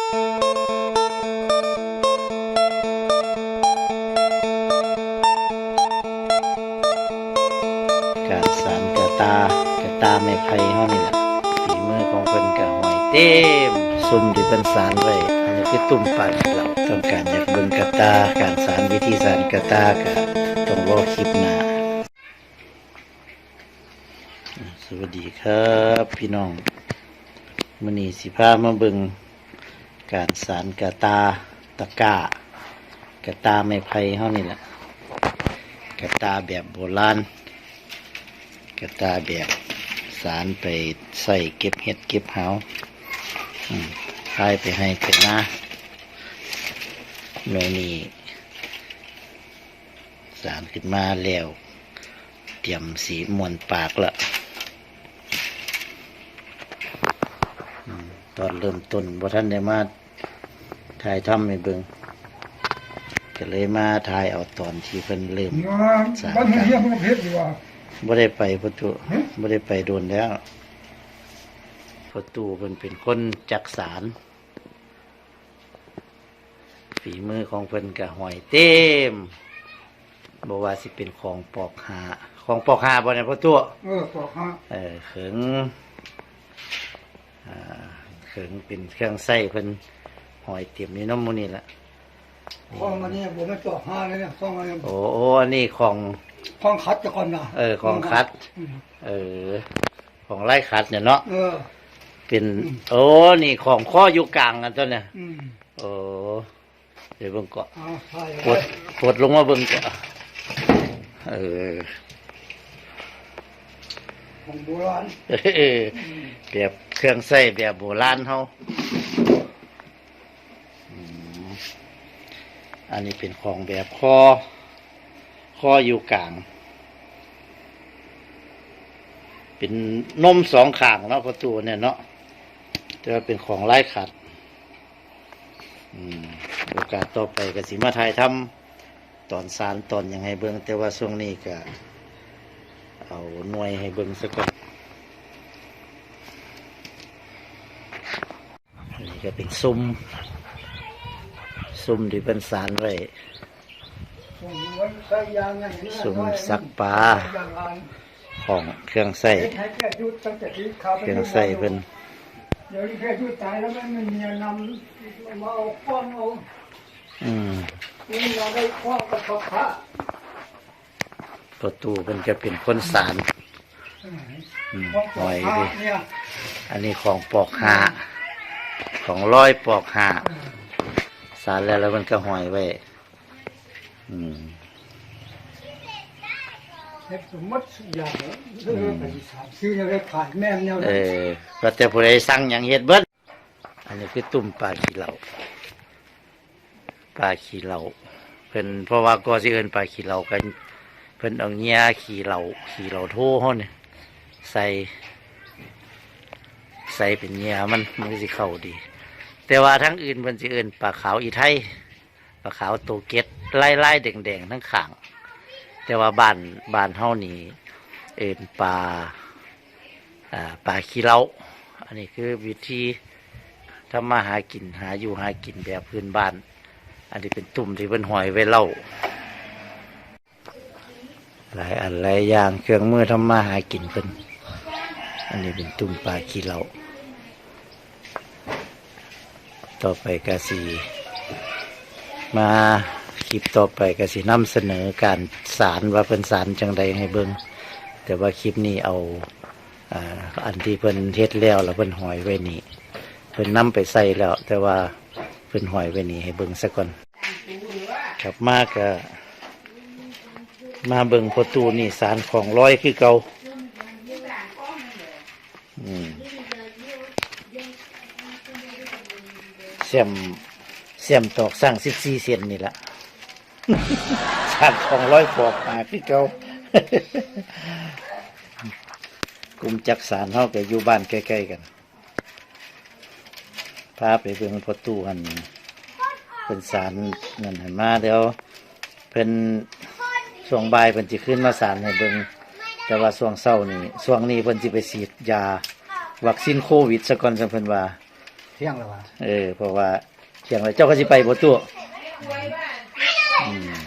ການສານກະຕ່າ ກະຕ່າໄມ້ໄຜ່ເຮົານີ້ລະ ຝີມືຂອງເພິ່ນກະຫ້ອຍເຕັມ ຊຸມທີ່ເພິ່ນສານໄວ້. ອັນນີ້ຄືຕຸ້ມປາກຂີ້ເຫຼົ້າ ຕ້ອງການຢາກເບິ່ງກະຕ່າ ການສານ ວິທີສານກະຕ່າກະຕ້ອງລໍຄລິບໜ້າ. ສະຫວັດດີຄັບພີ່ນ້ອງ, ມື້ນີ້ຊິພາມາເບິ່ງການສານກະຕ່າຕະກ້າ ກະຕ່າໄມ້ໄຜ່ເຮົານີ້ແຫຼະ, ກະຕ່າແບບໂບລານ ກະຕ່າແບບສານໄປໃຊ້ເກັບເຫັດເກັບຫາວ ອືມ ພາຍໄປໄຮ່ໄປນາ. ໜ່ວຍນີ້ ສານຂຶ້ນມາແລ້ວ ຕຽມຊິມ້ວນປາກລະ. ອືມ ຕອນເລີ່ມຕົ້ນບໍ່ທັນໄດ້ມາຖ່າຍທຳໃຫ້ເບິ່ງ ກະເລີຍມາຖ່າຍເອົາຕອນທີ່ເພິ່ນເລີ່ມ ງາມ ສານ ບ້ານເຮົາເຮັດບໍ່ເຮັດຢູ່ວ່າ ບໍ່ໄດ້ໄປພໍ່ຕູ້ ຫຶ? ບໍ່ໄດ້ໄປດົນແລ້ວ. ພໍ່ຕູ້ເພິ່ນເປັນຄົນຈັກສານ ຝີມືຂອງເພິ່ນກະຫ້ອຍເຕັມ ບໍ່ວ່າຊິເປັນຂອງປອກຫາ ຂອງປອກຫາບໍ່ນະພໍ່ຕູ້? ເອີ ປອກຫາ ເອີ ເຂີງ ອ່າ ເຂີງເປັນເຄື່ອງໃຊ້ເພິ່ນຫ້ອຍເຕັມຢູ່ນຳໝູ່ນີ້ລະ. ຂອງອັນນີ້ບໍ່ແມ່ນປອກຫາເດ້ ຂອງອັນນີ້ ໂອ້ ໂອ້ ອັນນີ້ຂອງ ຂອງຂັດແຕ່ກ່ອນນະ ເອີ ຂອງຂັດ ອືມ ເອີ ຂອງລາຍຂັດນີ້ເນາະ ເອີ ເປັນ ອືມ ໂອ້ ນີ້ຂອງຄໍຢູ່ກາງອັນຕົວນີ້ ອືມ ໂອ້ ດຽວເບິ່ງເກາະ ເອົາ ປົດ ປົດລົງມາເບິ່ງເກາະ ເອີ ຂອງໂບລານ ເອີ ອືມ ແບບເຄື່ອງໃຊ້ແບບໂບລານເຮົາ ອືມ ອັນນີ້ເປັນຂອງແບບຄໍ ຄໍຢູ່ກາງ ເປັນນົມສອງຂ້າງເນາະ ພໍ່ຕູ້ນີ້ເນາະ ແຕ່ວ່າເປັນຂອງລາຍຂັດ. ອືມ ໂອກາດຕໍ່ໄປກະຊິມາຖ່າຍທຳຕອນສານຕອນຫຍັງໃຫ້ເບິ່ງ ແຕ່ວ່າຊ່ວງນີ້ກະເອົາໜ່ວຍໃຫ້ເບິ່ງສາກ່ອນ. ອັນນີ້ກະເປັນຊຸມ ຊຸມທີ່ເພິ່ນສານໄວ້ ຊຸມຊັກປາ ຂອງເຄື່ອງໃຊ້ ເຄື່ອງໃຊ້ເພິ່ນ ດຽວນີ້ແພດຢູ່ຕາຍແລ້ວ ມັນມີນຳມາເອົາຂອງເອົາ ອືມ ນີ້ລາວໄດ້ຂອງກັບພະ ພໍ່ຕູ້ເພິ່ນກະເປັນຄົນສານ ອືມ ຂອງປອກຫາ ຫ້ອຍເດ້ ອັນນີ້ຂອງປອກຫາ ຂອງລອຍປອກຫາ ສານແລ້ວ ແລ້ວເພິ່ນກະຫ້ອຍໄວ້ ອືມ ເຮັດໝົດທຸກຢ່າງແລ້ວ ອືມ ໄປສາມສີ່ແນວ ຂາຍແມ່ນແນວນັ້ນ ເອີ ວ່າແຕ່ຜູ້ໃດສັ່ງຫຍັງເຮັດເບິດ. ອັນນີ້ຄືຕຸ້ມປາຂີ້ເຫຼົ້າ ປາຂີ້ເຫຼົ້າ ເພິ່ນ ເພາະວ່າກໍຊິເອີ້ນປາຂີ້ເຫຼົ້າ ກະເພິ່ນເອົາເຫຍື່ອຂີ້ເຫຼົ້າ ຂີ້ເຫຼົ້າໂທເຮົານີ້ໃສ່ ໃສ່ເປັນເຫຍື່ອມັນ ມັນກະຊິເຂົ້າດີ ແຕ່ວ່າທາງອື່ນເພິ່ນຊິເອີ້ນປາຂາວອີໄທ ປາຂາວໂຕເກັດ ລາຍໆແດງໆທັງຂ້າງ ແຕ່ວ່າບ້ານ ບ້ານເຮົານີ້ເອີ້ນປາ ອ່າ ປາຂີ້ເຫຼົ້າ. ອັນນີ້ຄືວິທີທຳມາຫາກິນ ຫາຢູ່ຫາກິນແບບພື້ນບ້ານ. ອັນນີ້ເປັນຕຸ້ມທີ່ເພິ່ນຫ້ອຍໄວ້ເຫຼົ້າ ຫຼາຍອັນຫຼາຍຢ່າງ ເຄື່ອງມືທຳມາຫາກິນເພິ່ນ. ອັນນີ້ເປັນຕຸ້ມປາຂີ້ເຫຼົ້າ. ຕໍ່ໄປກະຊິມາ ຄລິບຕໍ່ໄປກະຊິນຳສະເໜີການສານວ່າເພິ່ນສານຈັ່ງໃດໃຫ້ເບິ່ງ ແຕ່ວ່າຄລິບນີ້ເອົາ ອ່າ ອັນທີ່ເພິ່ນເຮັດແລ້ວ ແລ້ວເພິ່ນຫ້ອຍໄວ້ນີ້ ເພິ່ນນຳໄປໃຊ້ແລ້ວ ແຕ່ວ່າເພິ່ນຫ້ອຍໄວ້ນີ້ໃຫ້ເບິ່ງສາກ່ອນ. ກັບມາກະມາເບິ່ງພໍ່ຕູ້ນີ້ສານຂອງລອຍຄືເກົ່າ. ອືມ ແຊມ ແຊມຕອກສ້າງສິບສີ່ເຊັນນີ້ລະ ສ້າງຂອງລອຍປອກຫາຄືເກົ່າ. ກຸ່ມຈັກສານເຮົາກະຢູ່ບ້ານໃກ້ໆກັນ. ພາໄປເບິ່ງພໍ່ຕູ້ຫັ້ນ ເພິ່ນສານນັ້ນໃຫ້ມາແລ້ວ ເພິ່ນ ຊ່ວງບ່າຍເພິ່ນຊິຄືນມາສານໃຫ້ເບິ່ງ ແຕ່ວ່າຊ່ວງເຊົ້ານີ້ ຊ່ວງນີ້ເພິ່ນຊິໄປສີດຢາວັກຊີນໂຄວິດສາກ່ອນ ຊັ້ນເພິ່ນວ່າ ທ່ຽງແລ້ວຫວາ? ເອີ ເພາະວ່າທ່ຽງແລ້ວ ເຈົ້າກໍຊິໄປບໍ່ຕູ້? ອືມ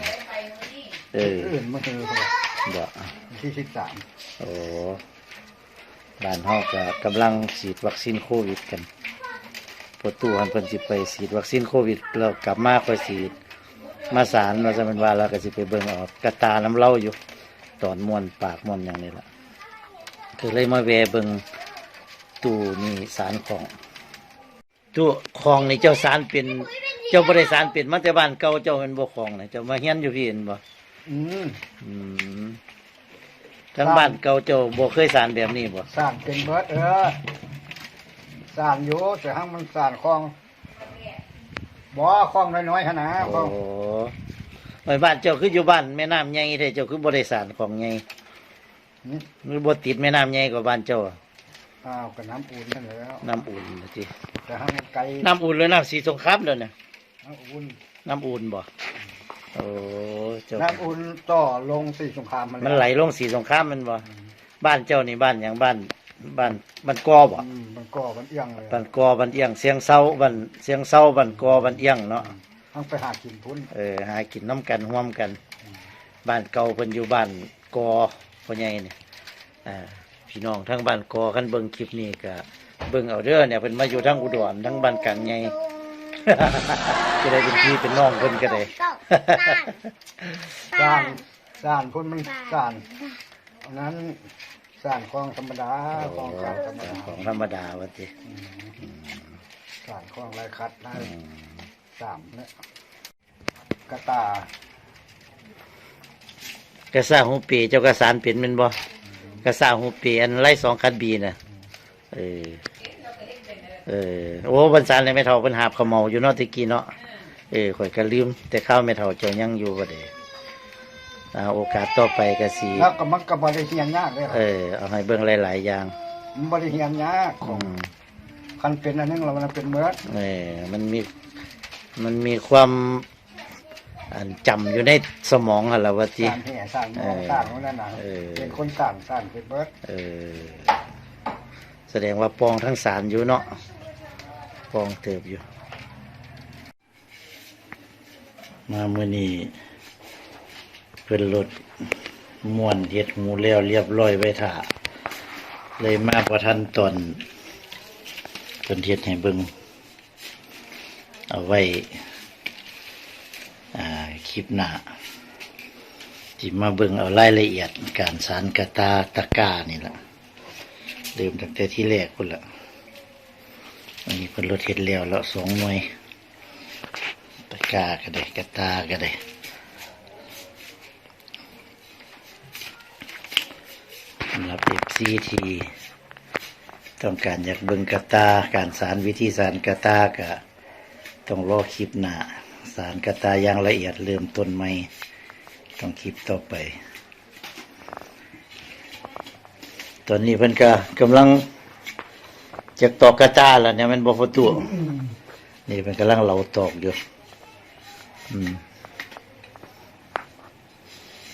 ເອີ ອື່ນມື້ ບໍ່ ວັນທີສິບສາມ. ໂອ້ ບ້ານເຮົາກໍກຳລັງສີດວັກຊີນໂຄວິດກັນ. ພໍ່ຕູ້ຫັ້ນເພິ່ນຊິໄປສີດວັກຊີນໂຄວິດ ແລ້ວກັບມາຄ່ອຍສີດ ມາສານວ່າຊັ້ນ ເພິ່ນວ່າ ແລ້ວກໍຊິໄປເບິ່ງເອົາກະຕ່ານຳລາວຢູ່ ຕອນມ້ວນປາກມ້ວນຫຍັງນີ້ລະ ກໍເລີຍມາແວ່ເບິ່ງຕູ້ນີ້ສານຂອງ. ຕູ້ ຂອງນີ້ເຈົ້າສານເປັນ ເຈົ້າບໍ່ໄດ້ສານເປັນມາແຕ່ບ້ານເກົ່າເຈົ້າແມ່ນບໍ່? ຂອງນີ້ເຈົ້າມາຮຽນຢູ່ພີ້ແມ່ນບໍ່? ອືມ ອືມ ທາງບ້ານເກົ່າເຈົ້າບໍ່ເຄີຍສານແບບນີ້ບໍ່? ສານເປັນເບິດ ເອີ ສານຢູ່ ແຕ່ຫາກມັນສານຂອງ ບໍ່ ຂອງນ້ອຍໆຫັ້ນນະ. ໂອ້ ຂອງ ໂອ້ຍ ບ້ານເຈົ້າຄືຢູ່ບ້ານແມ່ນ້ຳໃຫຍ່ແທ້ ເຈົ້າຄືບໍ່ໄດ້ສານຂອງໃຫຍ່? ຫືມ ມັນບໍ່ຕິດແມ່ນ້ຳໃຫຍ່ກວ່າບ້ານເຈົ້າ? ອ້າວ ກໍນ້ຳອຸ່ນຫັ້ນແຫຼ້ວ. ນ້ຳອຸ່ນນະຕິ ແຕ່ຫາກມັນໄກ. ນ້ຳອຸ່ນ ຫຼື ນ້ຳສີສົງຄາມເດີນະ? ນ້ຳອຸ່ນ ນ້ຳອຸ່ນບໍ່? ໂອ້ ເຈົ້າ ນ້ຳອຸ່ນຕໍ່ລົງສີສົງຄາມຫັ້ນແຫຼ້ວ. ມັນໄຫຼລົງສີສົງຄາມແມ່ນບໍ່? ອືມ ບ້ານເຈົ້ານີ້ບ້ານຫຍັງ? ບ້ານ ບ້ານ ບ້ານກໍບໍ່? ອືມ ບ້ານກໍ ບ້ານອຽງເລີຍ. ບ້ານກໍ ບ້ານອຽງ ຊຽງເຊົາ ບ້ານຊຽງເຊົາ ບ້ານກໍ ບ້ານອຽງເນາະ. ອືມ ເຮົາໄປຫາກິນພຸ້ນ ເອີ ຫາກິນນຳກັນ ຮ່ວມກັນ. ອືມ ບ້ານເກົ່າເພິ່ນຢູ່ບ້ານກໍ ພໍ່ໃຫຍ່ນີ້ ອ່າ ພີ່ນ້ອງທາງບ້ານກໍ ຄັນເບິ່ງຄລິບນີ້ກໍເບິ່ງເອົາເດີ ເນຍ ເພິ່ນມາຢູ່ທາງອຸດອນ ທາງບ້ານກາງໃຫຍ່ ຈະໄດ້ເປັນພີ່ເປັນນ້ອງເພິ່ນກໍໄດ້. ສານ ສານພຸ້ນມັນສານ ອັນນັ້ນສານຂອງທຳມະດາ. ອໍ ຂອງສານທຳມະດາ ຂອງທຳມະດາວ່າຕິ. ອືມ ອືມ ສານຂອງລາຍຂັດນະ. ອືມ ສາມເນາະ ກະຕ່າ ກະສາຫູເປ ເຈົ້າກະສານເປັນແມ່ນບໍ່? ກະສາຫູເປ ອັນໄລສອງຂັດບີນະ. ເອີ ເອີ ໂອ້ ເພິ່ນສານໃຫ້ແມ່ເຖົ້າເພິ່ນຫາບເຂົ້າເໝົາຢູ່ເນາະ ແຕ່ກີ້ເນາະ. ເອີ ຂ້ອຍກະລືມ ແຕ່ຄາວແມ່ເຖົ້າເຈົ້າຍັງຢູ່ບໍ່ເດ. ອ່າ ໂອກາດຕໍ່ໄປກະຊິ ແລ້ວກໍມັນກໍບໍ່ໄດ້ຮຽນຍາກເດ້ ເອີ ເອົາໃຫ້ເບິ່ງຫຼາຍໆຢ່າງ ມັນບໍ່ໄດ້ຮຽນຍາກ. ອືມ ຄັນເປັນອັນໜຶ່ງແລ້ວມັນເປັນເໝິດ. ເອີ ມັນມີ ມັນມີຄວາມ ອັນ ຈຳຢູ່ໃນສະໝອງຫັ້ນລະວ່າຕິ. ສານແຮ່ ສານໝອງ ເອີ ສານນັ້ນນະ. ເອີ ເປັນຄົນສ້າງ ສ້າງເປັນເໝິດ. ເອີ ສະແດງວ່າປ່ອງທັງສານຢູ່ເນາະ ປ່ອງເຕີບຢູ່. ມາມື້ນີ້ເພິ່ນລົດມ້ວນເຮັດຫູແລ້ວລຽບຮ້ອຍໄວ້ຖ້າ ເລີຍມາບໍ່ທັນຕອນເພິ່ນເຮັດໃຫ້ເບິ່ງ. ເອົາໄວ້ ອ່າ ຄລິບໜ້າ ຊິມາເບິ່ງເອົາລາຍລະອຽດການສານກະຕ່າຕະກ້ານີ້ລະ ເລີ່ມຕັ້ງແຕ່ທີແລກພຸ້ນລະ. ອັນນີ້ເພິ່ນລົດເຮັດແລ້ວລະສອງໜ່ວຍ ຕະກ້າກໍໄດ້ ກະຕ່າກໍໄດ້. ສຳລັບເອັຟຊີທີ່ຕ້ອງການຢາກເບິ່ງກະຕ່າ ການສານ ວິທີສານກະຕ່າ ກະຕ້ອງລໍຄລິບໜ້າ ສານກະຕ່າຢ່າງລະອຽດ ເລີ່ມຕົ້ນໃໝ່ ຕ້ອງຄລິບຕໍ່ໄປ. ຕອນນີ້ເພິ່ນກະກຳລັງຈະຕອກກະຕ່າລະ ແມ່ນບໍ່ພໍ່ຕູ້? ອືມ ນີ້ເພິ່ນກຳລັງເຫຼົາຕອກຢູ່. ອືມ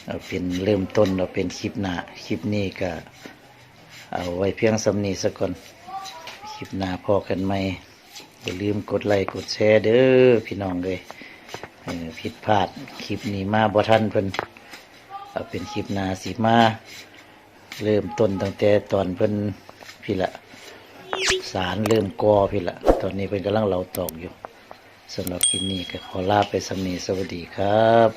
ເອົາເປັນເລີ່ມຕົ້ນ ເອົາເປັນຄລິບໜ້າ ຄລິບນີ້ກະເອົາໄວ້ພຽງສ່ຳນີ້ສາກ່ອນ ຄລິບໜ້າພໍ້ກັນໃໝ່. ຢ່າລືມກົດໄລ້ກົດແຊເດີພີ່ນ້ອງເອີຍ. ເອີ ຜິດພາດຄລິບນີ້ມາບໍ່ທັນເພິ່ນ ເອົາເປັນຄລິບໜ້າຊິມາເລີ່ມຕົ້ນຕັ້ງແຕ່ຕອນເພິ່ນພີ້ລະ ສານເລີ່ມກໍ່ພີ້ລະ. ຕອນນີ້ເພິ່ນກຳລັງເຫຼົາຕອກຢູ່. ສຳລັບຄລິບນີ້ກໍຂໍລາໄປສ່ຳນີ້ ສະຫວັດດີຄັບ.